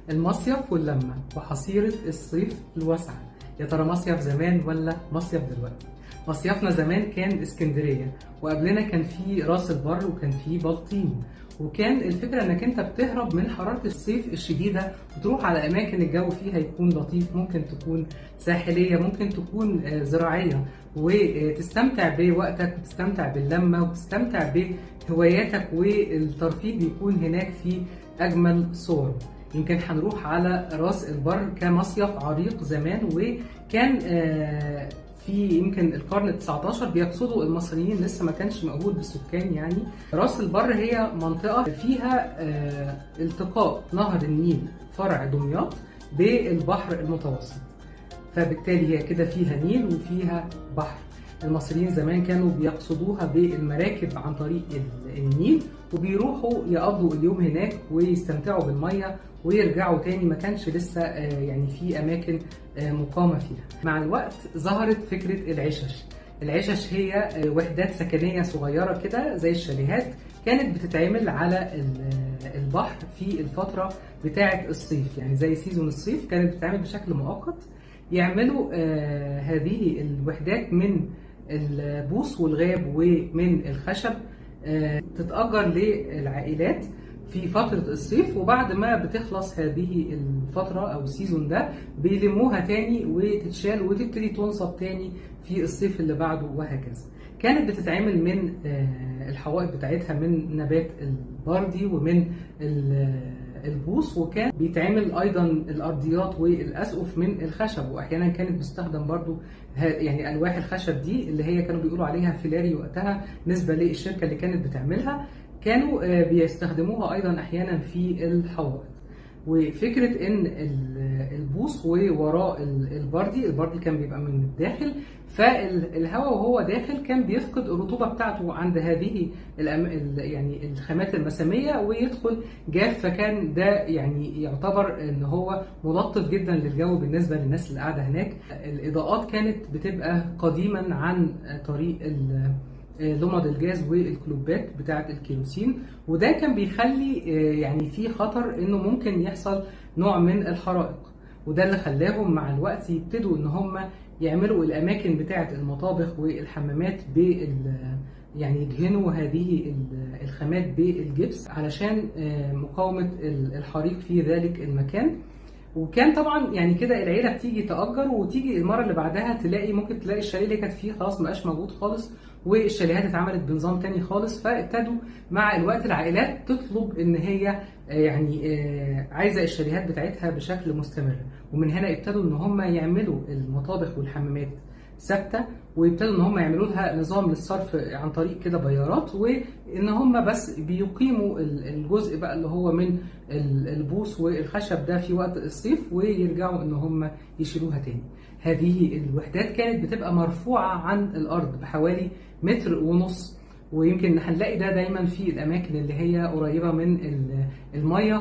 المصيف واللمة وحصيرة الصيف الواسعة. يا ترى مصيف زمان ولا مصيف دلوقتي؟ مصيفنا زمان كان اسكندرية، وقبلنا كان في راس البر وكان في بلطيم، وكان الفكرة انك انت بتهرب من حرارة الصيف الشديدة وتروح على اماكن الجو فيها يكون لطيف، ممكن تكون ساحلية، ممكن تكون زراعية، وتستمتع بوقتك وتستمتع باللمة وتستمتع بهواياتك، والترفيه بيكون هناك في اجمل صوره. يمكن هنروح على راس البر كمصيف عريق زمان، وكان في يمكن القرن ال19 بيقصدوا المصريين، لسه ما كانش موجود بالسكان. يعني راس البر هي منطقة فيها التقاء نهر النيل فرع دمياط بالبحر المتوسط، فبالتالي هي كده فيها نيل وفيها بحر. المصريين زمان كانوا بيقصدوها بالمراكب عن طريق النيل، وبيروحوا يقضوا اليوم هناك ويستمتعوا بالمية ويرجعوا تاني. ما كانش لسه يعني في أماكن مقامة فيها. مع الوقت ظهرت فكرة العشش. العشش هي وحدات سكنية صغيرة كده زي الشاليهات، كانت بتتعمل على البحر في الفترة بتاعة الصيف، يعني زي season الصيف كانت بتتعمل بشكل مؤقت. يعملوا هذه الوحدات من البوص والغاب ومن الخشب، تتأجر للعائلات في فترة الصيف، وبعد ما بتخلص هذه الفترة أو ال season ده بيلموها تاني وتتشال وتبتدي تنصب تاني في الصيف اللي بعده وهكذا. كانت بتتعمل من الحوائط بتاعتها من نبات البردي ومن البوص، وكان بيتعمل ايضا الارضيات والاسقف من الخشب، واحيانا كانت بتستخدم برضو يعني الواح الخشب دي اللي هي كانوا بيقولوا عليها فيلاري وقتها نسبه للشركة اللي كانت بتعملها، كانوا بيستخدموها ايضا احيانا في الحوائط. وفكره ان البوص ووراه البردي، البردي كان بيبقى من الداخل، فالهواء وهو داخل كان بيفقد الرطوبة بتاعته عند هذه يعني الخامات المساميه ويدخل جاف، فكان ده يعني يعتبر ان هو ملطف جدا للجو بالنسبة للناس اللي قاعدة هناك. الاضاءات كانت بتبقى قديما عن طريق لمض الجاز والكلوبات بتاعه الكيروسين، وده كان بيخلي يعني في خطر انه ممكن يحصل نوع من الحرائق، وده اللي خلاهم مع الوقت يبتدوا ان هم يعملوا الاماكن بتاعه المطابخ والحمامات يعني يدهنوا هذه الخامات بالجبس علشان مقاومة الحريق في ذلك المكان. وكان طبعا يعني كده العيلة بتيجي تأجر، وتيجي المرة اللي بعدها ممكن تلاقي الشاليه اللي كانت فيه خلاص ما بقاش موجود خالص، والشاليهات اتعملت بنظام تاني خالص. فابتدوا مع الوقت العائلات تطلب ان هي يعني عايزه الشاليهات بتاعتها بشكل مستمر، ومن هنا ابتدوا ان هم يعملوا المطابخ والحمامات ثابتة، ويبتدوا ان هم يعملوا لها نظام للصرف عن طريق كده بيارات، وان هم بس بيقيموا الجزء بقى اللي هو من البوص والخشب ده في وقت الصيف، ويرجعوا ان هم يشيلوها تاني. هذه الوحدات كانت بتبقى مرفوعة عن الارض بحوالي 1.5 متر، ويمكن هنلاقي ده دايما في الاماكن اللي هي قريبه من المية.